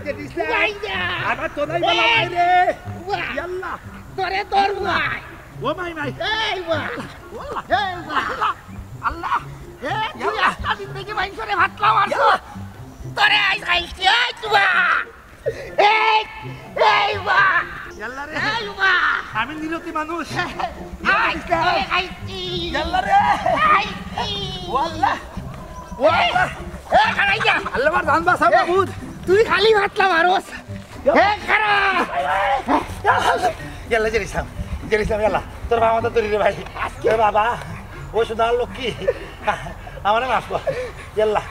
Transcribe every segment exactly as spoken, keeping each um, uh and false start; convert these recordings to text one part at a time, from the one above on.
ভাই যা। আমার তো নাই বালা এই। ভাই রে। বাহ। ইয়াল্লা। তোরে তোর ভাই। ও মাই মাই। এই বাহ। ওয়াল্লা। এই বাহ। আল্লাহ। এই তুই ইয়াল্লা। আস্তা জিন্দেগি মাইনষরে ভাতলা মারছো। ইয়াল্লা। তোরে আইজ খাইছি, এই তুবা। এই, এই বাহ। ইয়াল্লা রে। এই বাহ। আমি নিরতি মানুষ। আই, তোরে খাইছি। ইয়াল্লা রে। খাইছি। ওয়াল্লা। ওয়াল্লা। এ, খাড়াই যা। আল্লাহ আমার জান বাঁচাও, এ, মাবুদ। তুই খালি ভাতলা মারোস। এ, খাড়া। ইয়াল্লা, জেরিসাম। জেরিসাম, ইয়াল্লা। তোর বাবা তো তোর রে ভাই। আজকে এ বাবা, ও সোনার লক্ষ্মী। আমারে মাফ কর। ইয়াল্লা।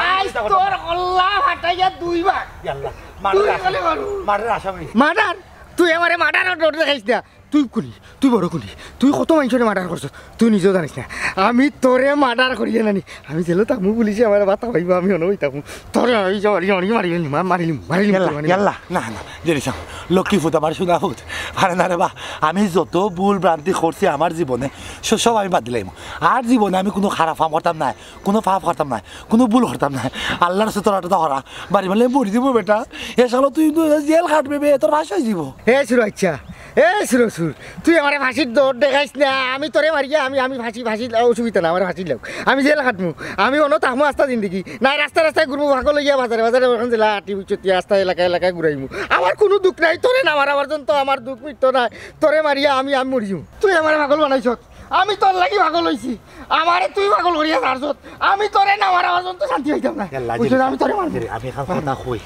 আইজ তোর কল্লা ফাটাইয়া দুই ভাগ। ইয়াল্লা। মার্ডার দুই আসামি। খালি মারু। মার্ডার আসামি। মার্ডার? তুই আমারে মার্ডারর ডর দেখাইস না। তুই কুনি, তুই বড় কুনি, তুই কত মাইনষরে মার্ডার করছস, তুই নিজেও জানিস না। আমি তোরে মার্ডার করিয়া নানি, আমি জেলো থাকমু, পুলিশে আমারে বাতা পাইবো, আমি অনো থাকমু। তোরে আমি যে মারি, মারি, মারি, মারি, মারি, মারি, ইয়াল্লা, মারি। ইয়াল্লা, না, না, জেরিসাম, লক্ষ্মী ফুত, আমার সোনা ফুত। আরে না রে বা, আমি যত ভুল ভ্রান্তি করছি আমার জীবনে, স-, সব আমি বাদ দিলাইমু। আর জীবনে আমি কুনু খারাপ কাম করতাম না, কুনু পাপ করতাম না, কুনু ভুল করতাম না। আল্লার রাস্তায় তোরা এটা করা, বাড়ি মারলে মরি দিবো বেটা। এ শালা তুই তো জেল খাটবে বে, তোর ফাঁসি অই দিবো। এ সুর, আচ্ছা, এ সুর, সুর, তুই আমারে ফাঁসির ডর দেখাইস না। আমি তোরে মারিয়া, আমি, আমি ফাঁসি, ফাঁসি, অসুবিধা না, আমারে ফাঁসি লাও। আমি জেল খাটমু, আমি অনো থাকমু আস্তা জিন্দেগি। না রাস্তায় রাস্তায় ঘুরমু, পাগল অইয়া বাজারে বাজারে, অখন জেলা আটি বুঝছত, আস্তা এলাকায় এলাকায় ঘুরাইমু। আমার কুনু দুখ নাই, তোরে না মারা পর্যন্ত আমার দুখ মিটতো না। তোরে মারিয়া আমি, আমি মরি যামু। তুই আমারে পাগল বানাইছস, আমি তোর লাগি পাগল অইছি। আমারে তুই পাগল করিয়া ছাড়ছস, আমি তোরে না মারা পর্যন্ত শান্তি পাইতাম না। ইয়াল্লা, বুঝছস, জেরিসাম, আমি তোরে মারমু। জেরি-, আমি এখন কথা কই,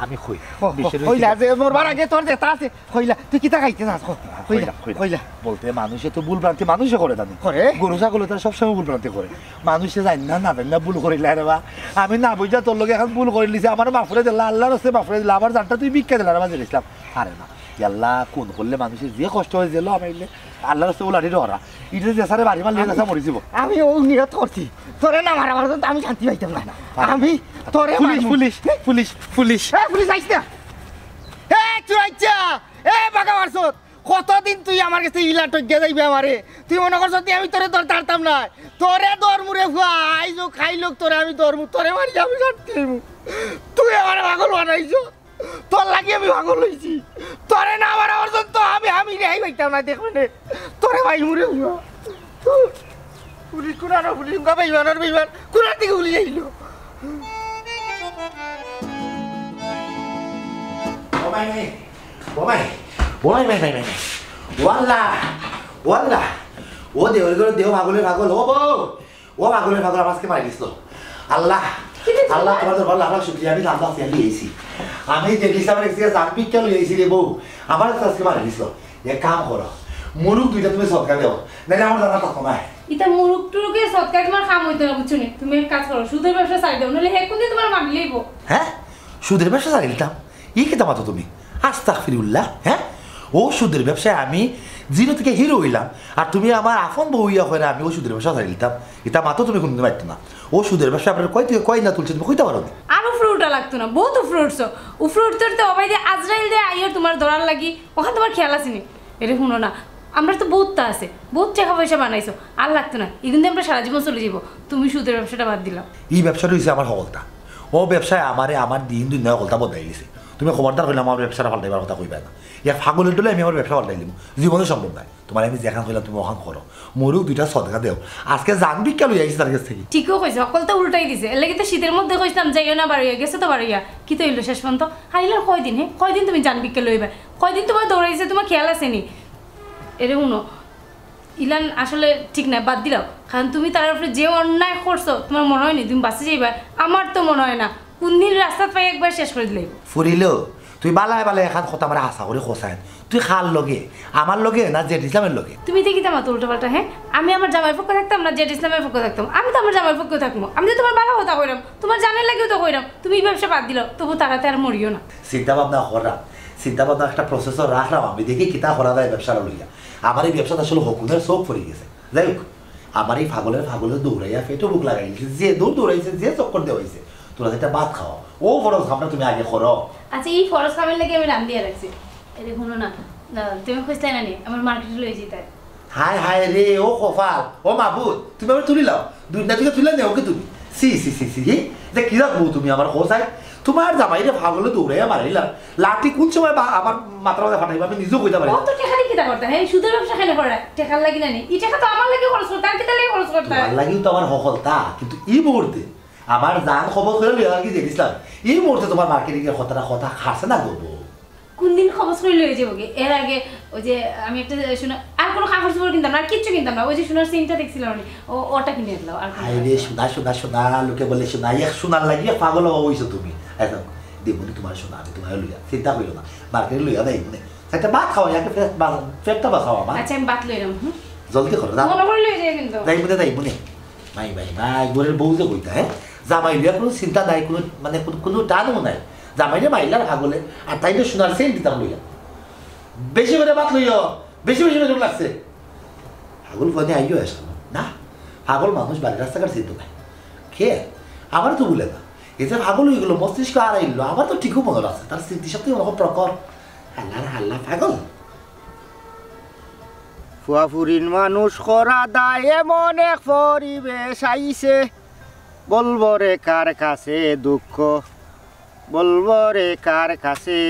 আমি কই। ও, ও, বিষয় হইছে কইলা যে মরবার আগে তোর যেটা আছে, কইলা, তুই কিতা খাইতে চাস? ক, কইলা, কইলা, কইলা। কইলা। বলতে মানুষে তো ভুল ভ্রান্তি মানুষে করে জানি। করে? গরু ছাগলে তো সবসময় ভুল ভ্রান্তি করে। মানুষে জানি না, না জানি না ভুল করিলা রে বা। আমি না বুঝা তোর লগে এখন ভুল করিলিছি, আমারে মাফ করি দিলা, আল্লার রাস্তায় মাফ করি দিলা, আমার জানটা তুই ভিক্ষা দিলা রে বা, জেরিসাম। আরে না, ইয়াল্লা, খুন করলে মানুষের যে কষ্ট অয়, জেলো হামাইলে আল্লার রাস্তায় লাঠি ডরা। ইটা যে সারে বাড়ি মারলে, আমি, যে সা মরি যাবো। আমি অউ নিয়ত করছি, তোরে না মারা পর্যন্ত আমি শান্তি পাইতাম না। না, না, আমি তোরে পুলিশ, মারমু। Police, police, police. এ, পুলিশ আইস না। এ, চুরাইচ্ছা, এ, বাগা মারছত। কতদিন তুই আমার গেছে ইলা টইগ্গা যাইবে আমারে? তুই মনো করছত যে আমি তোরে ধরতাম না? তোরে ধরমু রে ফুয়া, আইজ অউ খাইলউক তোরে আমি ধরমু, তোরে মারি আমি শান্তি পাইমু। তুই আমারে পাগল বানাইছস। তোর লাগি আমি পাগল অইছি। তোরে না মারা পর্যন্ত আমি, আমি রেহাই পাইতাম না, দেখবে নে। তোরে মারমু রে ফুয়া। পুলিশ কুনানো পুলিশ, উনকা বেইমানর বেইমান, কুনার দিকে পুলিশ আইলো। ও মাই, মাই, ও মাই, ও মাই, মাই, মাই, মাই, মাই। ওয়াল্লা, ওয়াল্লা, ও দেওর ঘরে দেও পাগলে পাগল, ও বউ, ও পাগলে পাগল, আমার আজকে মারি দিছিল। আল্লাহ, কি দিছিল? আল্লাহ, তোমার দরবার লাখ লাখ শুকরিয়া, আমি লাখ লাখ টেকা লইয়া আইছি। আমি যে ইসলামের কাছে জান ভিক্ষা লইয়া আইছি রে বউ, আমার কাছে আজকে মারি দিছিল। এক কাম করো, মুরুগ দুইটা তুমি সদকা দেও, নাইলে আমার জানা থাকতো না। ইতা মুরুগ টুরুগে সদকা তোমার কাম অইতো না, বুঝছো নি? তুমি এক কাজ করো, সুদের ব্যবসা ছাড়ি দেও, নাইলে হে কুনদিন তোমার মারি লইবো। হ্যাঁ? সুদের ব্যবসা ছাড়ি দিতাম? ই কিতা মাতো তুমি? আস্তাগফিরুল্লাহ, হ্যাঁ? ও সুদের ব্যবসায় আমি জিরো থেকে হিরো অইলাম, আর তুমি আমার আফন বউ ইয়া কইরা আমি ও সুদের ব্যবসা ছাড়ি দিতাম? ইতা মাতো তুমি কুনদিন মাততো না। ও সুদের ব্যবসা আপনার কই থেকে কই না তুলছে তুমি কইতা পারো না? আর উপরে উঠা লাগতো না, বহুত উপরে উঠছো। উপরে উঠতে উঠতে অবায়দি আজরাইল দে আইয়ার তোমার ধরার লাগি, অখান তোমার খেয়াল আছে নি? এরে হুনো না, আমরার তো বহুততা আছে, বহুত টেকা পয়সা বানাইছো, আর লাগতো না, ইগুন দিয়া আমরা সারা জীবন চলি যাইবো। তুমি সুদের ব্যবসাটা বাদ দিলাও। ই ব্যবসাটা অইছে আমার হকলতা। ও ব্যবসায় আমারে আমার দিন দুনিয়া হকলতা বদলাই দিছে। তুমি খবরদার কইলাম আমার ব্যবসাটা পাল্টাইবার কথা কইবা না। এক পাগলের দলে আমি আমার ব্যবসা পাল্টাই দিমু, জীবনে সম্ভব নায়। তোমারে আমি যেখান কইলাম তুমি অখান করো। মুরুগ দুইটা সদকা দেও। আজকে জান ভিক্ষা লইয়া আইছি তার গেছ থাকি। ঠিকউ কইছো, হকলতা উল্টাই দিছে। এরলাগি তো শীতের মধ্যে কইছলাম যাইও না বারইয়া, গেছো তো বারইয়া। কিতা অইলো শেষ পর্যন্ত? আর ইলান কয়দিন, হে? কয়দিন তুমি জান ভিক্ষা লইবা? কয়দিন তোমার দৌড়াইছে, তোমার খেয়াল আছে নি? এরে হুনো, ইলান আসলে ঠিক নায়, বাদ দিলাও। কারণ তুমি তার উপরে যে অন্যায় করছো, তোমার মনো অয় নি তুমি বাঁচি যাইবা? আমার তো মনো অয় না। কুনদিন রাস্তাত পাই একবার শেষ করি দিলাইবো। ফুরিলো, তুই বালায় বালায় এখান কথা আমারে হাছা করি কছাইন। তুই কার লগে? আমার লগে না জেড ইসলামের লগে? তুমি ইতা কিতা মাতো উল্টাপাল্টা, হে? আমি আমার জামাইর পক্ষে থাকতাম না জেড ইসলামের পক্ষে থাকতাম? আমি তো আমার জামাইর পক্ষে থাকমু। আমি তো তোমার বালা কথা কইরাম, তোমার জানের লাগিউ তো কইরাম। তুমি ই ব্যবসা বাদ দিলাও, তবু তারাতে আর মরিও না। চিন্তা ভাবনা কররাম, চিন্তা ভাবনা একটা প্রসেসও রাখরাম, আমি দেখি কিতা করা যায় ব্যবসাটা লইয়া। আমার ই ব্যবসাত আসলে হকুনের চউখ পড়ি গেছে। যাই হউক, আমার ই পাগলের পাগলে দৌড়াইয়া পেটো ভুক লাগাই দিছে, যে দৌড় দৌড়াইছে, যে চক্কর দেওয়াইছে, তোরা যেটা ভাত খাওয়া, ও ফরজ কামটা তুমি আগে করো। আচ্ছা, ই ফরজ কামের লাগি আমি রান্দিয়া রাখছি। এরে হুনো না, না, তুমি কইছলায় না নি, আমার মার্কেটে লই যাইতায়। হায় হায় রে, ও কপাল, ও মাবুদ, তুমি আমারে তুলি লাও, দুনিয়া থেকে তুলি নেও কে তুমি? ছি, ছি, ছি, ছি, হি? ইটা কিলা বউ তুমি আমার কও চাই? তুমার জামাইরে পাগলে দৌড়াইয়া মারাইলা, লাঠি কুন সময় বা আমার মাথার মাঝে ফাটাইবা আমি নিজেও কইতাম পারি না। অত টেকা দিয়া কিতা করতা? হ্যাঁ, সুদের ব্যবসা কেনে কররা? টেকার লাগি না নি? ই টেকা তো আমার লাগি খরচ করতা, আর কিতার লাগি খরচ করতা? তুমার লাগিউ তো আমার হকলতা, কিন্তু ই মুহূর্তে আমার জান কবজ করি লইয়া আর কি জেড ইসলাম, ই মুহূর্তে তুমার মার্কেটিং এর কথাটা কথা খাসে না গো বউ। কুনদিন কবজ করি লইয়া যাইবোগি? এর আগে ওই যে আমি একটা সোনা, আর কুনু কাপড় চোপড় কিনতাম না, আর কিচ্ছু কিনতাম না, ওই যে সোনার চেইনটা দেখছিলাম আমি, ও, ওটা কিনে দিলাম, আর কুনু হায় রে, সোনা, সোনা, সোনা, লোকে বলে সোনা, এক সোনার লাগিয়া পাগল অইছো তুমি। আচ্ছা, দিমুনে তুমার সোনা, আমি তুমারে লইয়া, চিন্তা করিও না, মার্কেটে লইয়া যাইমুনে। একটা ভাত খাও, একটা পেট বা-, পেটটা বাঁচাও আমার। আচ্ছা, আমি ভাত লইলাম, হুম? জলদি করো, যাও। মনো করি লইয়া যাইও কিন্তু। যাইমুনে, যাইমুনে। মাই, মাই, মাই, ঘরের বউ যে কইতা, হ্যাঁ? জামাই লইয়া কুনু চিন্তা নাই, কুনু, মানে, কুনু, কুনু টানও নাই। জামাইরে মাইলার পাগলে, আর তাইরে সোনার চেইন দিতাম লইয়া। বেশি করি ভাত লইও, বেশি বেশি গরম লাগছে। পাগল ফুয়াইন আইও আসলো না, পাগল মানুষ বাড়ির রাস্তাঘাট চিনতো না। কে? আমারে তো ভুলে না। এ যে পাগল অইগেলো, মস্তিষ্ক হারাইলো, আমার তো ঠিকউ মনো আছে, তার স্মৃতিশক্তি অনেক প্রখর। হাল্লার হাল্লা পাগল। ফুয়া ফুরিন মানুষ করা দায়, এমন এক পরিবেশ আইছে, বলবো রে কার কাছে দুঃখ, বলবো রে কার কাছে।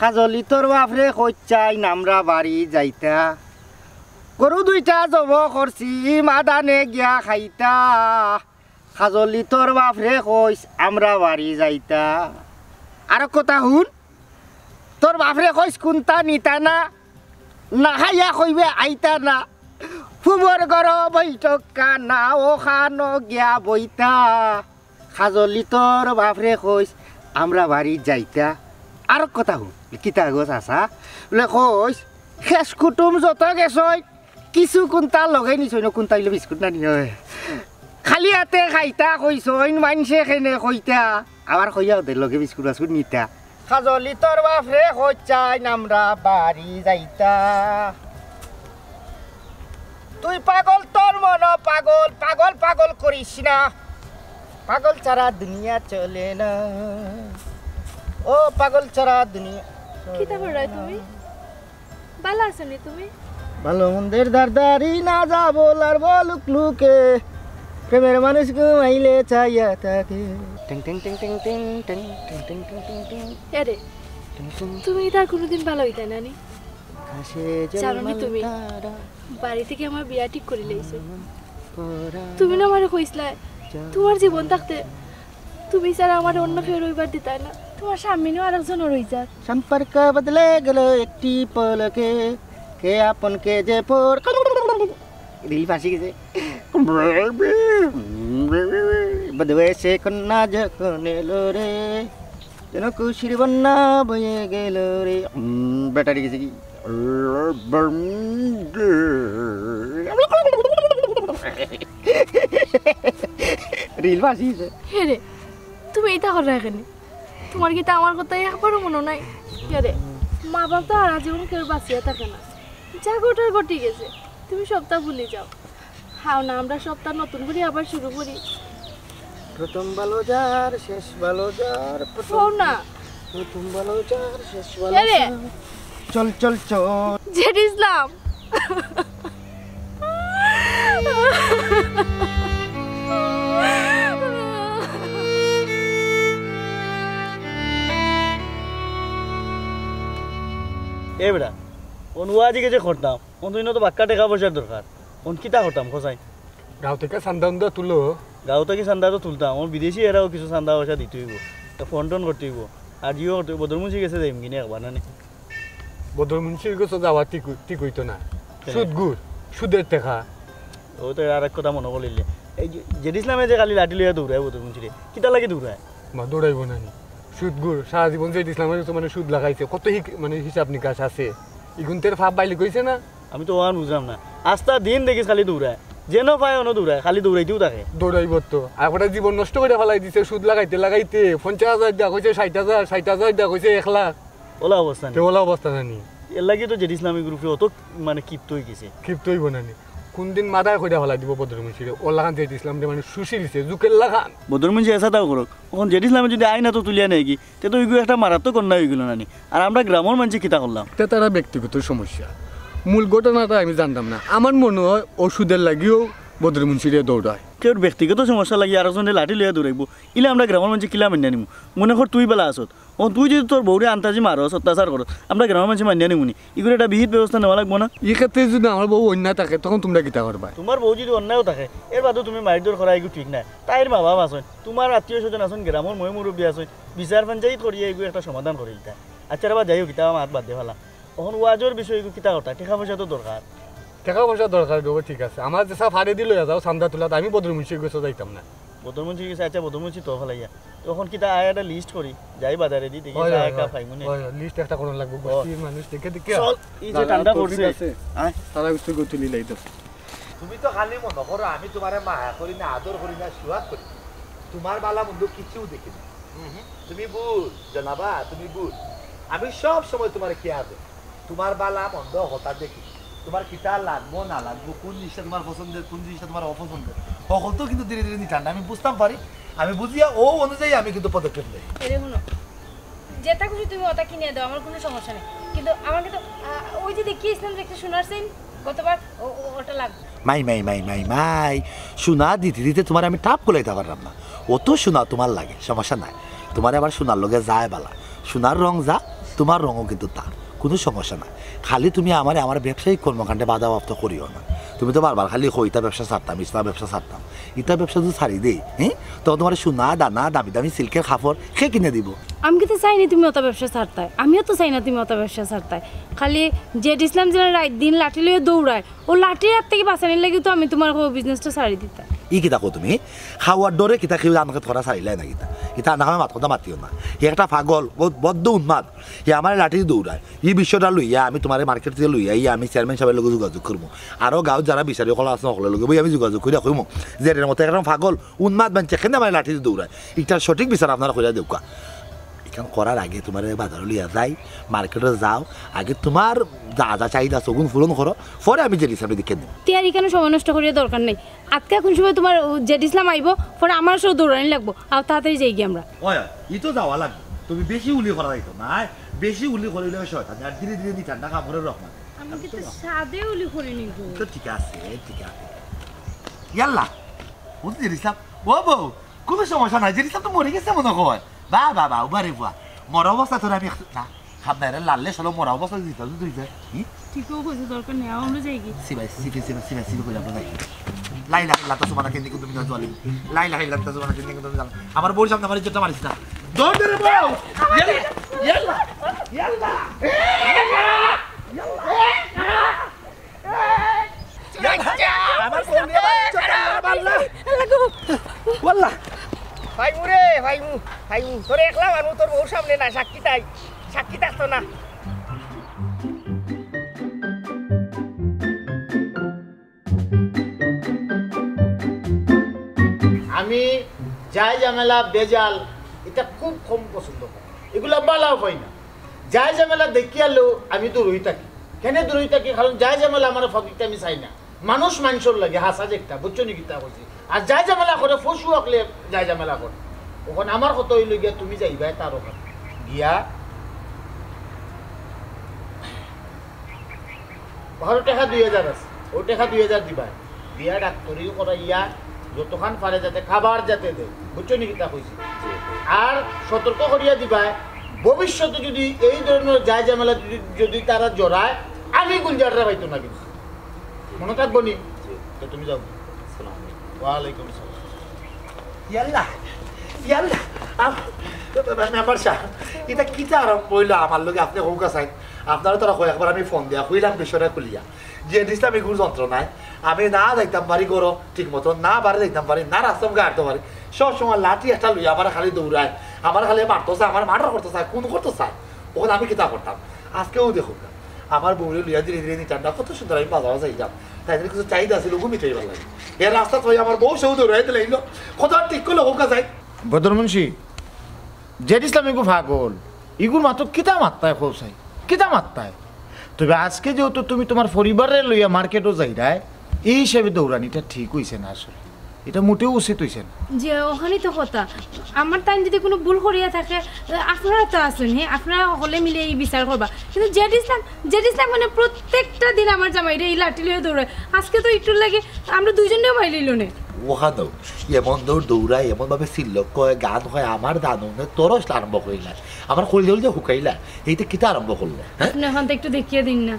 কাজলি তোর বাপরে কইছইন আমরা বাড়ি যাইতা, গরু দুইটা জব করছি মাদানে গিয়া খাইতা। কাজলি তোর বাপরে কইছ আমরা বাড়ি যাইতা। আর কথা হুন, তোর বাপরে কইছ কুন্তা নিতা না, না খাইয়া কইবে আইতা না। ফুবর ঘর বৈঠক কানা, অখানো গিয়া বইতা। কাজলি তোর বাপরে কইছ আমরা বাড়ি যাইতা। আর কথা হুন, কিতা গো চাচা? বলে কইছ, খেস কুটুম যত গেছইন, কিছু কুন্তা লগে নিছইন, কুন্তা অইলো বিস্কুট না নিয়া। খালি আতে খাইতা কইছইন, মাইনষে কেনে কইতা, আবার কইয়া ওদের লগে বিস্কুট বাস্কুট নিতা। কাজলি তোর বাপরে কইছইন আমরা বাড়ি যাইতা। তুই পাগল, তোর মন পাগল, পাগল পাগল করিস না। পাগল ছাড়া দুনিয়া চলে না। ও পাগল ছাড়া দুনিয়া চলে কিতা কররায় না। তুমি? ভালা আছো নি তুমি? ভালো মন্দের দারদারি না যা বলার বলুক লোকে, প্রেমের মানুষ ঘুমাইলে চাইয়া থাকে। টিং টিং টিং টিং টিং টিং টিং টিং টিং টিং টিং। এরে, টিং টিং। তুমি ইতা আর কোনোদিন ভালা অইতায় না নি? আকাশে জানো নি তুমি, জলমাল তারা। বাড়ি থাকি আমার বিয়া ঠিক করি লাইছে। পরা তুমি না আমারে কইছলায়, যা তোমার জীবন থাকতে তুমি ছাড়া আমারে অন্য কেউ রইবার দিতায় না। তোমার স্বামী নু আরেকজন রইযার। সম্পর্ক বদলে গেল একটি পলকে, কে আপন কে যে পর। রিল ফাঁসি গেছে। বদবেশে কন্যা যখন এলো রে, যেন খুশির বন্যা বয়ে গেল রে। উম, ব্যাটারি গেছে কি? রিল ফাঁসি গেছে। হে রে, তুমি ইতা কররায় কেনে? তোমার কিতা আমার কথা একবারও মনো নাই? কে রে, মা বাপ তো আর আজীবন কেউ বাঁচিয়া থাকে না, যা ঘটার ঘটি গেছে, তুমি সবটা ভুলি যাও। হাও না, আমরা সবটা নতুন করি আবার শুরু করি। প্রথম ভালো যার, শেষ ভালো যার, প্রথম হও না। প্রথম ভালো যার, শেষ ভালো কে রে? যার। চল, চল, চল। জেড ইসলাম। এ বেটা, অন ওয়াজি গেছে করতাম, অন তুই তো বাক্কা টেকা পয়সার দরকার, অন কিতা করতাম, খোঁজাই? গাঁও থাকি চান্দা উন্দা তুলো। গাঁও থাকি চান্দা তো তুলতাম, আমার বিদেশি এরাও কিছু চান্দা পয়সা দিতে অইবো, তো ফোন টোন করতে অইবো, আর জিও করতে অইবো, বদরমুন্সি গেছে যাইম কিনে একবার না নি? বদরমুন্সির গেছে যাওয়া ঠিক অই-, ঠিক অইতো না। কেনে? সুদ ঘুষ, সুদের টেকা। ও তো আর এক কথা মনো করিলে, এই যে জেড ইসলামে যে খালি লাঠি লইয়া দৌড়ায় বদরমুন্সিরে, কিতা লাগি দৌড়ায়? মা দৌড়াইবো না নি? সুদ ঘুষ, সারা জীবন জেড ইসলামের গেছে মানে সুদ লাগাইছে, কত হি-, মানে হিসাব নিকাশ আছে। ইগুনতের ফাপ বাইলি কইছে না? আমি তো ওহান বুঝলাম না। আস্তা দিন দেখিস খালি দৌড়ায়। যেন পায় অনো দৌড়ায়, খালি দৌড়াইতেউ থাকে। দৌড়াইবো তো। আর কটা জীবন নষ্ট করি ফালাই দিছে, সুদ লাগাইতে লাগাইতে। পঞ্চাশ হাজার দিয়া কইছে ষাইট হাজার, ষাইট হাজার দিয়া কইছে এক লাখ। ওলা অবস্থা নি? তে ওলা অবস্থা না নি? এর লাগি তো জেড ইসলামী গ্রুপে অত মানে ক্ষিপ্ত অই গেছে। ক্ষিপ্ত অইবো না নি? কুনদিন মাথায় কইরা ফালাই দিবো বদরমুন্সিরে। ওর লাখান জেড ইসলামরে মানে শুষি লিছে, জুকের লাখান। বদরমুন্সি এসাটাও করুক। অখন জেড ইসলামে যুদি আইন আতো তুলিয়া নেয় কি, তে তো অইগু একটা মারাত্মক অন্যায় অইগেলো না নি? আর আমরা গ্রামর মানষে কিতা করলাম? তে তারা ব্যক্তিগত সমস্যা, মূল ঘটনাটা আমি জানতাম না। আমার মনো অয় অউ সুদের লাগিও বদর মুন্সিরে দৌড়ায়। কেউর ব্যক্তিগত সমস্যা লাগি আরোজনরে লাঠি লইয়া দৌড়াইবো, ইলা আমরা গ্রামর মানষে কিলা মানিয়া নিমু? মনে কর তুই বালা আছত, অখন তুই যদি তোর বউরে আন্তাজি মারস, অত্যাচার করস, আমরা গ্রামর মানষে মানিয়া নিমু নি? ইগুর একটা বিহিত ব্যবস্থা নেওয়া লাগবো না? ই ক্ষেত্রে যদি আমার বউ অন্যায় থাকে, তখন তুমরা কিতা করবায়? তুমার বউ যদি অন্যায়ও থাকে, এর বাদেও তুমি মাইরধর করা ইগু ঠিক নায়। তাইর মা-বাপ আছইন, তুমার আত্মীয় স্বজন আছইন, গ্রামর ময়-মুরব্বি আছইন, বিচার পঞ্চায়েত করিয়া ইগু একটা সমাধান করিলিতা। আচ্ছা রে বা, যাই হোক, ইতা মাত বাদ দে ফালা। অখন ওয়াজর বিষয় ইগু কিতা করতা? টেকা-পয়সা তো দরকার। টেকা-পয়সা দরকার, ইগু ঠিক আছে। আমার যেছা ফাড়ে দিল যাও, চান্দা তুলাত আমি বদর মুন্সির গেছে যাইতাম না। বদর মুন্সির গেছে, আচ্ছা, বদর মুন্সি তো ফালাইয়া। তো অখন কিতা আয় একটা list করি, যাই বাজারে দি, দেখি অয়, চা অয়, এক কাপ অয়। খাইমু নি। অয়, অয়, list একটা করন লাগবো, ও। গোষ্ঠীর মানুষ দেখে দেখে। চল, এই যে না, না, ঠান্ডা তৌফিক পড়ছে। আছে। আয়। তারা কিছু গতি লিলাই তো। তুমি তো খালি মনো করো আমি তুমারে মায়া করি না, আদর করি না, সুয়াদ করি না। তুমার বালা মন্দ কিচ্ছু দেখি না। তুমি ভুল, জনাবা, তুমি ভুল। আমি সব সময় তুমারে খেয়াল করি। তুমার বালা মন্দ হতা দেখি। তুমার কিতা লাগবো না লাগবো, কোন জিনিসটা তুমার পছন্দের, কোন জিনিসটা তুমার অপছন্দের, হকল তো কিন্তু ধীরে ধীরে নিতাম না। আমি বুঝতাম পারি, আমি বুঝিয়া ও অনুযায়ী আমি কিন্তু পদক্ষেপ নেই। এরে হুনো, যেটা খুশি তুমি ওটা কিনে দাও, আমার কোনো সমস্যা নেই। কিন্তু আমাকে তো, আহ, ওই যে দেখিয়েছিলাম যে একটা সোনার চেইন, গতবার ও-, ও-, ওটা লাগবে। মাই, মাই, মাই, মাই, মাই, সোনা দিতে দিতে তুমারে আমি টাপ কুলাইতা পারলাম না। অত সোনা তুমার লাগে, সমস্যা নাই। তুমারে আবার সোনার লগে যায় বালা। সোনার রং যা, তুমার রংও কিন্তু তা। কোনো সমস্যা নাই। খালি তুমি আমারে আমার ব্যবসায়িক কর্মকাণ্ডে বাধাপ্রাপ্ত করিও না। তুমি তো বারবার খালি কও, "ইতা ব্যবসা ছাড়তাম, ইতা ব্যবসা ছাড়তাম।" ইতা ব্যবসা যদি ছাড়ি দেই, হ্যাঁ, তখন তুমারে সোনা, দানা, দামি দামি সিল্কের কাপড় কে কিনে দিব? আমি কিন্তু চাই না তুমি ওটা ব্যবসা ছাড়তায়, আমিও তো চাই না তুমি ওটা ব্যবসা ছাড়তায়। খালি জেড ইসলাম যেন রাইত দিন লাঠি লইয়া দৌড়ায়, ও লাঠির হাত থাকি বাঁচানির লাগি তো আমি তুমার ও business-টা ছাড়ি দিতাম। ই কিতা কও তুমি? খাওয়ার ডরে কিতা কেউ আনখেত করা ছাড়িলায় না কিতা? ইতা আনা খাওয়া মাত কথা মাতিও না। হি একটা পাগল, বদ-, বদ্ধ উন্মাদ। হি আমারে লাঠি দৌড়ায়। ই বিষয়টা লইয়া আমি তুমারে মার্কেট থাকি লইয়া, ই আমি চেয়ারম্যান সাবর লগে যোগাযোগ করমু। আরো গাঁওত যারা বিচারি অকল আছইন, অকলর লগে বই আমি যোগাযোগ করিয়া কইমু যে এর মতো একটা পাগল, উন্মাদ মানষে কেনে আমারে লাঠি দৌড়ায়। ইটার সঠিক বিচার আপনারা করিয়া দেউক্কা। ইখান করার আগে তুমারে বাজারো লইয়া যাই, মার্কেটো যাও, আগে তুমার যা যা চাহিদা আছে, ওগুন পূরণ করো, পরে আমি জেড ইসলামরে দেখিয়া দিমু। তে আর ইখানো সময় নষ্ট করিয়া দরকার নাই। আজকে কোন সময় তুমার ও জেড ইসলাম আইবো, পরে আমার সব দৌড়ানি লাগবো। আও, তাড়াতাড়ি যাই গি আমরা। ওই, ই তো যাওয়া লাগবো। তুমি বেশি উলি করা যাইতো না, আয়? বেশি উলি করিলে শয়তানি, আর ধীরে ধীরে দি ঠান্ডা কামড়ের রহমান। আমি কিন্তু সাদে উলি করিনি গো। তো ঠিক আছে, ঠিক আছে। ইয়াল্লা, বুঝলি রিসাব? ও বউ, কোনো সমস্যা নাই, জেড ইসলাম তো মরি গেছে মনে কয়। বা, বা, বা, উবারে বুয়া। মরা অবস্থা তোর আমি এক-, না, খাব না, এরা লাললে শালা মরা অবস্থা দিতে হবে, তুই যা। হুম? ঠিকও কইছে, দরকার নেই, আমরা যাই গি। সিবাই, সিবি, সিবাই, সিবাই, সিবি করে আমরা যাই। লা ইলাহা ইল্লাল্লাহ সুবহানাকা ইন্নী কুনতু মিনাজ জালিমিন। লা ইলাহা ইল্লাল্লাহ সুবহানাকা ইন্নী কুনতু মিনাজ জালিমিন। আমার বউর সামনে আমার ইজ্জতটা মারিস না। দৌড় দে রে বউ। ইয়াল্লা, ইয়াল্লা, ইয়াল্লা। আমার বউ নিয়ে আমার ইজ্জতটা মারলা। ওয়াল্লা। ভাইমু রে, ভাইমু, ভাইমু। তোরে একলা মানু, তোর বউর সামনে না, সাক্ষী তাই। সাক্ষী থাকতো না। আমি যায় ঝামেলা, বেজাল, ইতা খুব কম পছন্দ করি। ইগুলা বালাও পাই না। যায় ঝামেলা দেখিয়ালেও আমি দূরই থাকি। কেনে দূরই থাকি? কারণ যায় ঝামেলা আমার পকেটে আমি চাই না। মানুষ মানষর লাগে হাছা যে একটা, বুঝছো নি কিতা কইছি? আর যায় ঝামেলা করে, পশু অকলে যায় ঝামেলা করে। অখন আমার কথা অইলো গিয়া, তুমি যাইবায় তার অখানো গিয়া, অখানো টেকা দুই হাজার আছে, অউ টেকা দুই হাজার দিবায়, দিয়া ডাক্তরি করাইয়া যতখান পারে যাতে খাবার যাতে দেয়, বুঝছো নি কিতা কইছি? আর সতর্ক করিয়া দিবায়, ভবিষ্যতে যদি এই ধরনের যায় ঝামেলা যদি, যদি তারা জড়ায়, আমি গুঞ্জাররা পাইতো না কিন্তু। মনো থাকবো নি? জি। তো তুমি যাও। আসসালামু আলাইকুম। ওয়ালাইকুম আসসালাম। ইয়াল্লা, ইয়াল্লা, আম-, মেম্বার সাব, ইতা কিতা আরম্ভ অইলো আমার লগে? আপনে কউক্কা চাইন, আপনারে তো কয়েকবার আমি ফোন দিয়া কইলাম বিষয়টা খুলিয়া, যে ইসলাম ইগুর যন্ত্রণায় আমি না যাইতাম পারি ঘরো ঠিক মতো, না বারে যাইতাম পারি, না রাস্তা মুখে আটতাম পারি, সব সময় লাঠি একটা লইয়া আমারে খালি দৌড়ায়, আমারে খালি মারতো চায়, আমারে মার্ডার করতো চায়, খুন করতো চায়, অখন আমি কিতা করতাম? আজকেও দেখউক্কা, আমার বউরে লইয়া ধীরে ধীরে নিতাম না, কত সুন্দর আমি বাজারো যাইতাম। তাইনর কিছু চাহিদা আছিল, অগু মিটাইবার লাগি। এর রাস্তাত পাই আমার বউ সেও দৌড়াই দিলে, ইলো, কত আর ঠিক করলে কউক্কা চাইন। বদর মুন্সি, জেড ইসলাম ইগু পাগল, ইগুর মাতো কিতা মাত্তায় কও চাই, কিতা মাত্তায়? তবে আজকে যেহেতু তুমি তুমার পরিবাররে লইয়া মার্কেটো যাইরায়, ই হিসাবে দৌড়ানিটা ঠিক অইছে না আসলে। এটা মোটেও উচিত হইছে না। যে ওখানেই তো কথা। আমার তাই যদি কোনো ভুল করিয়া থাকে, আপনারা তো আছেন, হ্যাঁ, আপনারা সকলে মিলে এই বিচার করবা। কিন্তু জেড ইসলাম, জেড ইসলাম মানে প্রত্যেকটা দিন আমার জামাইরে এই লাঠি লইয়া দৌড়ায়। আজকে তো একটুর লাগে আমরা দুইজনেও মাইলিল নে। ওখানেও এমন দৌড় দৌড়ায়, এমন ভাবে চিল্লক কয়, গান কয়, আমার দানো নে তরস আরম্ভ করিলা, আমার কলিজা উলিজা হুকাইলা, এইটা কিতা আরম্ভ করলো? হ্যাঁ, আপনি এখন তো একটু দেখিয়ে দিন না।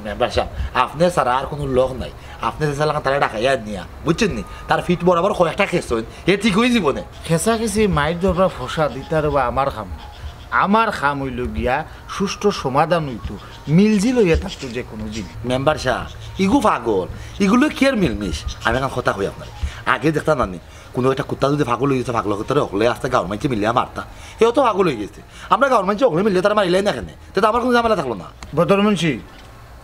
মেম্বার সাহেব, আপনি ছাড়া আর কোনো লোক নাই। আপনি যে চালান তারা ডাকাইয়া নিয়া, বুঝছেন নি, তার ফিট বরাবর কয়েকটা খেস হইন, এ ঠিক হয়ে জীবনে। খেসা খেসি মাইর দরবার ফসা দিতার বা আমার কাম, আমার কাম হইল গিয়া সুষ্ঠু সমাধান হইতো, মিলজিল হইয়া থাকতো যে কোনো জিনিস। মেম্বার সাহেব, ইগু পাগল, ইগুলো কি আর মিলমিশ? আমি এখন কথা কই আপনার, আগে দেখতাম নানি, কোনো একটা কুত্তা যদি পাগল হয়ে গেছে, পাগল করতে হলে আস্তে গাঁর মাঝে মিলিয়া মারতা, এও তো পাগল হয়ে গেছে। আমরা গাঁর মাঝে হকলে মিললে তারা মারিলাই না কেনে, তে তো আমার কোনো ঝামেলা থাকলো না। বদর মুন্সি,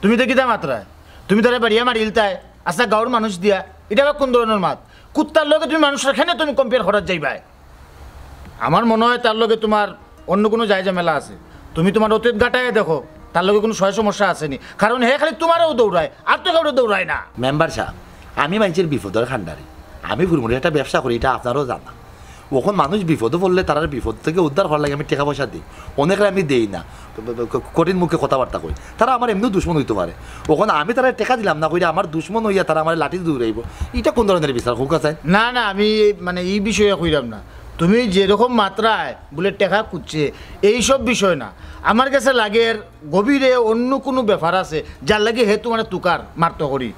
তুমি তো কিতা মাতরায়? তুমি তারে বাড়িয়া মারিলতায়, আচ্ছা, গাঁর মানুষ দিয়া, এটা আবার কোন ধরনের মাত? কুত্তার লগে তুমি মানুষের কেনে তুমি কম্পেয়ার করার যাইবায়? আমার মনে হয় তার লগে তোমার অন্য কোনো যায় ঝামেলা আছে। তুমি তোমার অতীত গাটাইয়া দেখো, তার লগে কোনো সয় সমস্যা আছেনি, কারণ হে খালি তোমারও দৌড়ায়, আর তো কেউ দৌড়ায় না। মেম্বার সাহেব, আমি মানুষের বিপদর কান্ডারি, আমি ফুরমুড়ি একটা ব্যবসা করি, এটা আপনারও জানা। ওখান মানুষ বিপদে পড়লে তারার বিপদ থেকে উদ্ধার করার লাগে আমি টাকা পয়সা দিই, অনেকরে আমি দেই না, ক-, ক-, কঠিন মুখে কথাবার্তা কই, তারা আমার এমনিও দুশমন হইতে পারে। ওখান আমি তারা টাকা দিলাম না কইরা আমার দুশমন হইয়া তারা আমার লাঠি দৌড়াইব, এটা কোন ধরনের বিচার হোক আছে? না না, আমি মানে এই বিষয়ে কইরাম না। তুমি যেরকম মাতরায় বুলে টেকা খুঁজছে, এইসব বিষয় না। আমার কাছে লাগের গভীরে অন্য কোনো ব্যাপার আছে, যার লাগি হে তোমারে তুকার মারতো করি।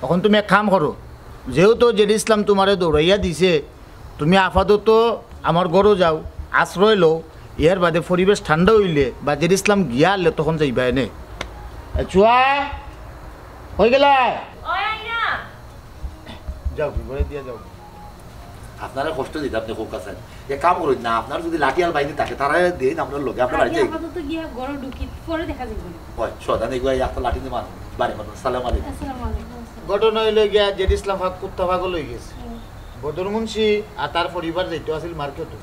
এখন তুমি এক কাম করো, যেহেতু জেড ইসলাম তোমারে দৌড়াইয়া দিছে, তুমি আপাতত আমার ঘরো যাও, আশ্রয় লও, এর বাদে পরিবেশ ঠান্ডা হইলে বা জেড ইসলাম গিয়া আনলে তখন যাইবা এনে। এ, চুয়া, কই গেলা? যাও, কি করে দিয়া যাও। আপনারা কষ্ট দিতে আপনি খুব কাছে। এক কাম করুন না, আপনার যদি লাঠিয়াল বাইরে থাকে, তারা দিন আপনার লগে, আপনার বাড়িতে। আপাতত গিয়া ঘরো ঢুকি, পরে দেখা যাবে। হয়, সদান এগুলো একটা লাঠি দিয়ে মারুন, বাড়ি মারুন, সালাম আলাইকুম। আসসালামু আলাইকুম। ঘটনা হইলো গিয়া জেড ইসলাম ফাক কুত্তা পাগল হয়ে গেছে। বদর মুন্সি আর তার পরিবার যাইতো আছিল মার্কেটে,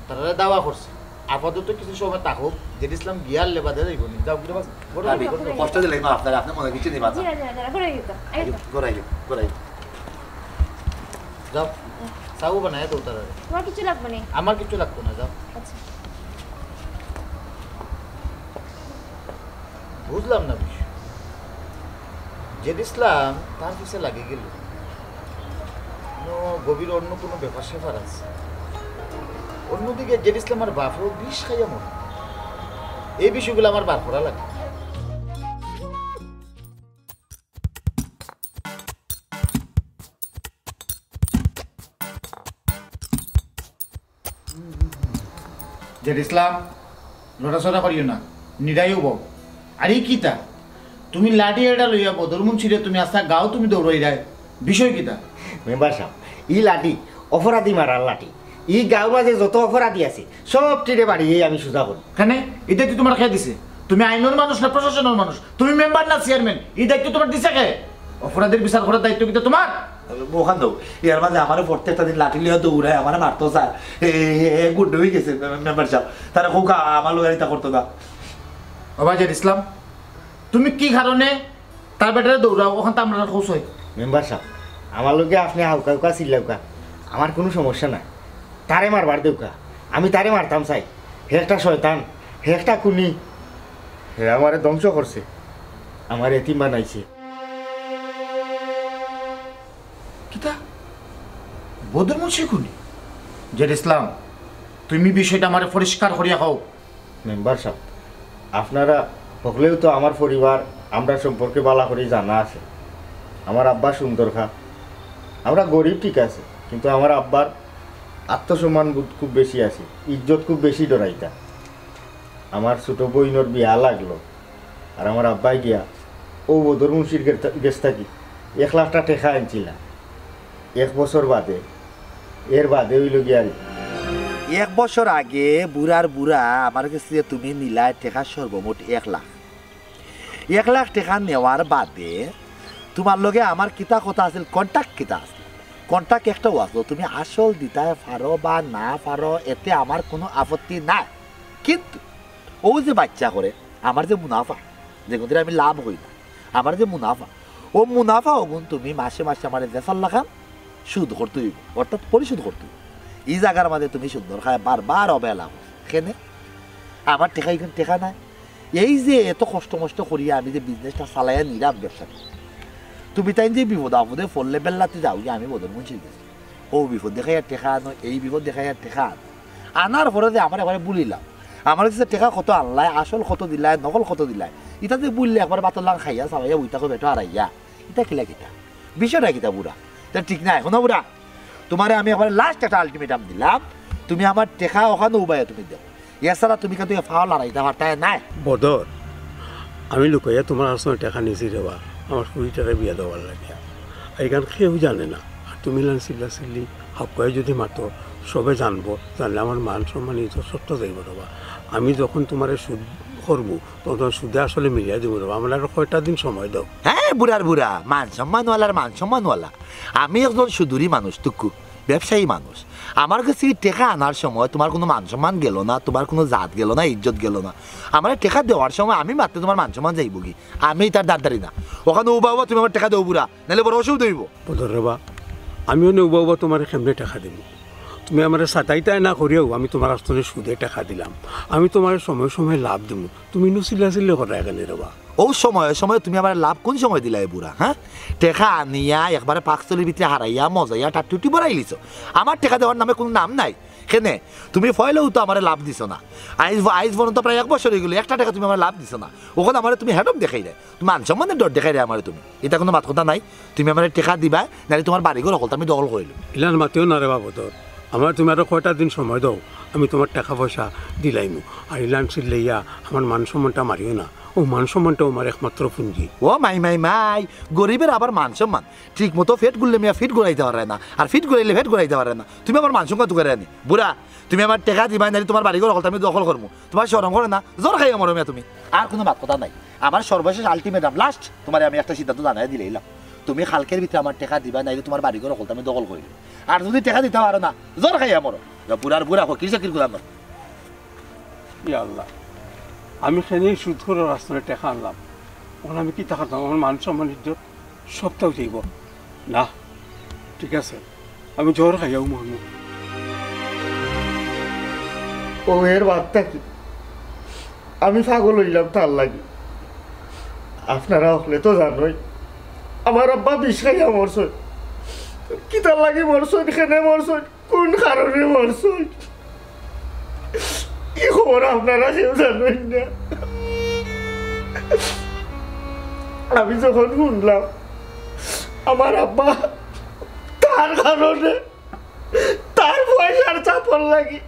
তারা দাওয়া করছে। আপাতত কিছু সময় থাকুক, জেড ইসলাম গিয়া আনলে বাদে যাইব নি। যাও, গিয়ে বাস, ঘরে আমি যাও, ঘরে যাও। কষ্ট দিলে না আপনার, আপনি মনে কিছু নিবা না। জি, আচ্ছা, আচ্ছা, ঘরে গেতো। ঘুরাই, ঘুরাই। যাও, চাও বানায় দাও তারা। তোমার কিছু লাগবে না? আমার কিছু লাগতো না, যাও। আচ্ছা। বুঝলাম না বিষয়। জেড ইসলাম তার পিছে লাগি গেল। কোনো গভীর অন্য কোনো ব্যাপার স্যাপার আছে। অন্যদিকে জেড ইসলামের বাপও বিষ খাইয়া মরে। এই বিষয়গুলো আমার বার করা লাগে। জেড ইসলাম, লড়াচড়া করিও না, নিরাইও বউ। আর এই কিতা? তুমি লাঠি এটা লইয়া বদর মুন্সিরে তুমি আস্তা গাঁও তুমি দৌড়াইরায়, বিষয় কিতা? মেম্বার সাহেব, ই লাঠি অপরাধী মারার লাঠি। ই গাঁওর মাঝে যত অপরাধী আছে, সব টিরে বাড়িয়ে আমি সোজা করি। কেনে? এই দায়িত্ব তোমার কে দিছে? তুমি আইনের মানুষ না প্রশাসনের মানুষ? তুমি মেম্বার না চেয়ারম্যান? এই দায়িত্ব তোমার দিছে কে? অপরাধীর বিচার করার দায়িত্ব কিতা তোমার? ওখান দাও, এর মাঝে আমার প্রত্যেকটা দিন লাঠি লিয়ে দৌড়ায়, আমার মারতো চায়। এ, এ, এ, গুন্ডা হয়ে গেছে মে-, মেম্বার সাহেব। তারা খুব আমার লগে এটা করতো না। ও ভাই জেড ইসলাম, তুমি কি কারণে তার বেটারে দৌড়াও? ওখান তো আমরা খুশ হই। মেম্বার সাহেব, আমার লগে আপনি হাউকা হাউকা চিল্লাউকা, আমার কোনো সমস্যা নাই। তারে মারবার দেউকা, আমি তারে মারতাম চাই। হে একটা শয়তান, হে একটা খুনি। হে আমারে ধ্বংস করছে, আমারে এতিম বানাইছে। কিতা? বদর মুন্সি খুনি? জেড ইসলাম, তুমি বিষয়টা আমারে পরিষ্কার করিয়া কও। মেম্বার সাহেব, আপনারা হকলেও তো আমার পরিবার, আমরা সম্পর্কে বালা করি জানা আছে। আমার আব্বা সুন্দর খা, আমরা গরিব ঠিক আছে, কিন্তু আমার আব্বার আত্মসম্মান বোধ খুব বেশি আছে, ইজ্জত খুব বেশি ডরাইতা। আমার ছোট বইনর বিয়া লাগলো, আর আমার আব্বাই গিয়া ও বদর মুন্সির গেছ থা-, গেছ থাকি এক লাখটা টেকা আনছিলা। এক বছর বাদে, এর বাদে হইল গিয়া আর এক বছর আগে বুড়ার বুড়া আমার কাছে তুমি নিলায় টেকা সর্বমোট এক লাখ। এক লাখ টেকা নেওয়ার বাদে তোমার লগে আমার কিতা কথা আছিল, কন্ট্রাক্ট কিতা আছিল? কন্ট্রাক্ট একটাও আসলো, তুমি আসল দিতায় পারো বা না পারো, এতে আমার কোনো আপত্তি নাই। কিন্তু ও যে বাচ্চা করে, আমার যে মুনাফা, যেগুন আমি লাভ হই না, আমার যে মুনাফা, ও মুনাফা ওগুন তুমি মাসে মাসে আমার যে সাল্লাখান সুদ করতে অইবো, অর্থাৎ পরিশোধ করতে অইবো। ই জাগার মাঝে তুমি সুন্দর খায় বারবার অবহেলা করো। কেনে? আমার টেকা ইখান টেকা নাই। এই যে এত কষ্ট মষ্ট করিয়া আমি যে বিজনেসটা চালাইয়া নিরাম ব্যবসাটা, তুমি তাইন যে বিপদ আপদে পড়লে বেল্লাতে যাও যে আমি বদর মুন্সির গেছে। ও বিপদ দেখাইয়া টেকা আনো, এই বিপদ দেখাইয়া টেকা আনো। আনার পরে যে আমার একবারে ভুলিলাম। আমার গেছে টেকা কত আনলায়, আসল কত দিলায়, নকল কত দিলায়। ইটা যে ভুললে একবারে বাতর লাং খাইয়া চাবাইয়া বইতা কই বেটা হারাইয়া। ইটা কিলা কিতা? বিষয়টা কিতা বুড়া? ইটা ঠিক নাই। হুনো বুড়া, তুমারে আমি একবারে লাস্ট একটা আলটিমেটাম দিলাম, তুমি আমার টেকা অখানো উবাইয়া তুমি দেও, এছাড়া তুমি কিন্তু এ ফাও লড়াইতা পারতায় নায়। বদর, আমি লুকাইয়া তুমার কাছ থাকি টেকা নিছি রে বা, আমার ফুড়িটারে বিয়া দেওয়ার লাগিয়া। আর ইখান কেউ জানে না। আর তুমি ইলান চিল্লা চিল্লি, হাউক্কায় যদি মাতো, সবে জানবো, জানলে আমার মান সম্মান ইজ্জত সবটা যাইবো রে বা। আমি যখন তুমারে সুদ করমু, তখন তুমার সুদে আসলে মিলিয়া দিমু রে বা। আমারে আর কয়টা দিন সময় দেও। হ্যাঁ, বুড়ার বুড়া, মান সম্মানওয়ালার মান সম্মানওয়ালা। আমি একজন সুদুরি মানুষ, টুকু ব্যবসায়ী মানুষ। আমার গেছে ই টেকা আনার সময় তুমার কুনু মান সম্মান গেলো না, তুমার কুনু জাত গেলো না, ইজ্জত গেলো না। আমারে টেকা দেওয়ার সময় আমি মাতলে তুমার মান সম্মান যাইবো গি? আমি ইতার দারদারি না। অখানো উবা উবা তুমি আমার টেকা দেও বুড়া, নাইলে বড় অসুবিধা অইবো। বদর রে বা, আমি অনে উবা উবা তুমারে কেমনে টেকা দিমু? তুমি আমারে সাতাইতায় না করিয়াও আমি তুমার কাছ থাকি সুদে টেকা দিলাম। আমি তুমারে সময় সময় লাভ দিমু। তুমি ইনো চিল্লা চিল্লি কররায় কেনে রে বা? অউ সময় সময় তুমি আমারে লাভ কুন সময় দিলায় বুড়া, হ্যাঁ? টেকা আনিয়া একবারে পাকস্থলীর ভিতরে হারাইয়া মজাইয়া টাট্টুটি বড়াইলিছো। আমার টেকা দেওয়ার নামে কুনু নাম নাই। কেনে? তুমি পয়লাউ তো আমারে লাভ দিছো না। আইজ, আইজ পর্যন্ত প্রায় এক বছর অইগেলো, একটা টেকা তুমি আমারে লাভ দিছো না। অখন আমারে তুমি হেডম দেখাইরায়, তুমি মান সম্মানের ডর দেখাইরায় আমারে তুমি। ইতা কুনু মাত কথা নাই। তুমি আমারে টেকা দিবায়, নাইলে তুমার বাড়িঘর হকলতা আমি দখল করিলিমু। ইলান মাতিও না রে বা বদর। আমারে তুমি আরো কয়টা দিন সময় দেও, আমি তুমার টেকা পয়সা দিলাইমু। আর ইলান চিল্লাইয়া আমার মান সম্মানটা মারিও না। অউ মান সম্মানটা আমার একমাত্র পুঞ্জি। ও মাই, মাই, মাই, গরিবের আবার মান সম্মান? ঠিক মতো পেট গুললে মিয়া ফিট গড়াইতা পারে না, আর ফিট গড়াইলে পেট গড়াইতা পারে না। তুমি আমার মান সম্মান তুকাইরায় নি? বুড়া, তুমি আমারে টেকা দিবায়, নাইলে তুমার বাড়িঘর হকলতা আমি দখল করমু। তুমার শরম করে না? জোর খাইয়া মরো মিয়া তুমি। আর কুনু মাত কথা নাই। আমার সর্বশেষ আলটিমেটাম, লাস্ট, তুমারে আমি একটা সিদ্ধান্ত জানাইয়া দিলাইলাম। তুমি কালকের ভিতরে আমার টেকা দিবায়, নাইলে তুমার বাড়িঘর হকলতা আমি দখল করিলিমু। আর যদি টেকা দিতায় পারো না, জোর খাইয়া মরো। বুড়ার বুড়া, ফকির চাকির গোলাম। ইয়া আল্লাহ, আমি কেনে ই সুদখোরর কাছ থাকি টেকা আনলাম? অখন আমি কিতা করতাম? আমার মান সম্মান ইজ্জত সবটাউ যাইবো। না, ঠিক আছে, আমি জোর খাইয়াউ মরমু। অউ এর বাদ থাকি আমি পাগল অইলাম তার লাগি। আপনারা হকলে তো জানইন, আমার আব্বা বিষ খাইয়া মরছইন। কিতার লাগি মরছইন, কেনে মরছইন, কুন কারণে মরছইন, ই খবর আপনারা কেউ জানইন না। আমি যখন হুনলাম আমার আব্বা তার কারণে, তার পয়সার চাপর লাগি,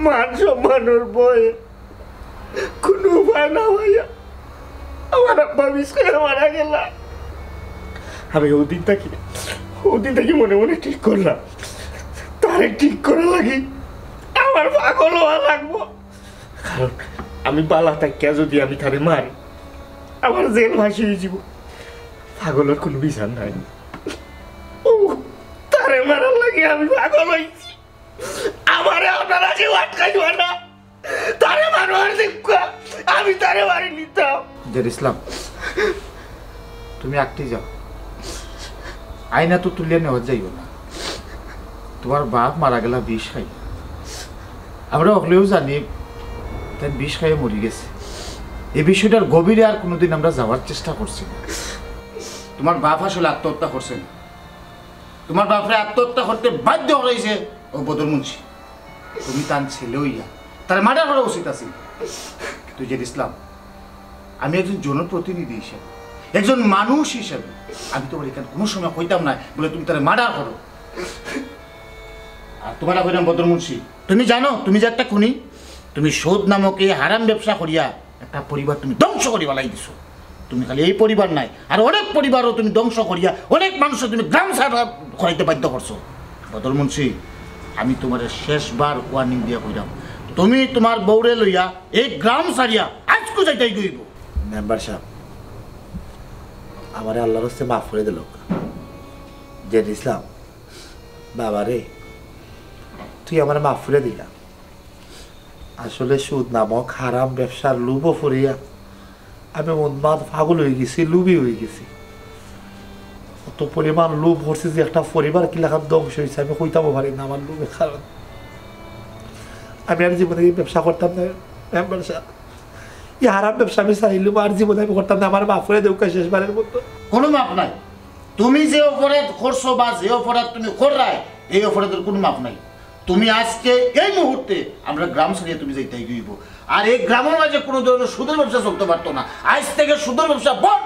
মান সম্মানর ভয়ে, কুনু উপায় না পাইয়া আমার আব্বা বিষ খাইয়া মারা গেলা। আমি অউ দিন থাকি, অউ দিন থাকি মনে মনে ঠিক করলাম, তারে ঠিক করার লাগি আমার পাগল অওয়া লাগবো। কারণ আমি বালা থাকিয়া যদি আমি তারে মারি, আমার জেল ফাঁসি অইযিবো। পাগলর কুনু বিচার নাই। অউ, তারে মারার লাগি আমি পাগল অইছি। আমারে আপনারা কেউ আটকাইবা না। তারে মারবার দেখবা, আমি তারে মারি নিতাম। জেড ইসলাম, তুমি আটকি যাও। আইন আতো তুলিয়া নেওয়া যাইবো না। তুমার বাপ মারা গেলা বিষ খাইয়া। আমরা হকলেউ জানি, তাইন বিষ খাইয়া মরি গেছে। ই বিষয়টার গভীরে আর কুনুদিন আমরা যাওয়ার চেষ্টা করছি না। তুমার বাপ আসলে আত্মহত্যা করছে না। তুমার বাপরে আত্মহত্যা করতে বাধ্য করাইছে অউ বদর মুন্সি। তুমি তান ছেলে অইয়া তারে মার্ডার করা উচিত আছিল। তুই জেড ইসলাম, আমি একজন জনপ্রতিনিধি হিসাবে, একজন মানুষ হিসাবে আমি তুমারে ইখান কুনু সময় কইতাম নায় বুলে তুমি তারে মার্ডার করো। আর তুমারে কইরাম বদর মুন্সি, তুমি জানো তুমি যে একটা খুনি, তুমি সুদ নামক এই হারাম ব্যবসা করিয়া একটা পরিবার তুমি ধ্বংস করি ফালাই দিছো। তুমি খালি এই পরিবার নায়, আর অনেক পরিবারও তুমি ধ্বংস করিয়া অনেক মানুষরে তুমি গ্রাম ছাড়া করাইতে বাধ্য করছো। বদর মুন্সি, আমি তুমারে শেষবার ওয়ার্নিং দিয়া কইরাম, তুমি তুমার বউরে লইয়া এই গ্রাম ছাড়িয়া আইজকু যাইতায় অইবো। মেম্বার সাব, আমারে আল্লার ওয়াস্তে মাফ করি দিলাউক্কা। জেড ইসলাম, বাবারে, তুই আমারে মাফ করি দিলা। আসলে সুদ নামক হারাম ব্যবসার লোভো পড়িয়া আমি উন্মাদ পাগল অইগেছি, লোভী অইগেছি। অত পরিমাণ লোভ করছি যে একটা পরিবার কিলাখান ধ্বংস অইছে, আমি কইতামও পারি না আমার লোভের কারণ। আমি আর জীবনে এই ব্যবসা করতাম না, মেম্বার সাব। এই হারাম ব্যবসা আমি ছাড়িলিমু, আর জীবনে আমি করতাম না। আমারে মাফ করি দেউক্কা শেষবারের মতো। কোনো মাফ নাই। তুমি যে অপরাধ করছো বা যে অপরাধ তুমি কররায়, এই অপরাধের কোনো মাফ নাই। তুমি আজকে এই মুহূর্তে আমরা গ্রাম ছাড়িয়া তুমি যাইতাই অইবো। আর এই গ্রামের মাঝে কোনো ধরনের সুদের ব্যবসা চলতে পারতো না। আজ থেকে সুদের ব্যবসা বন্ধ।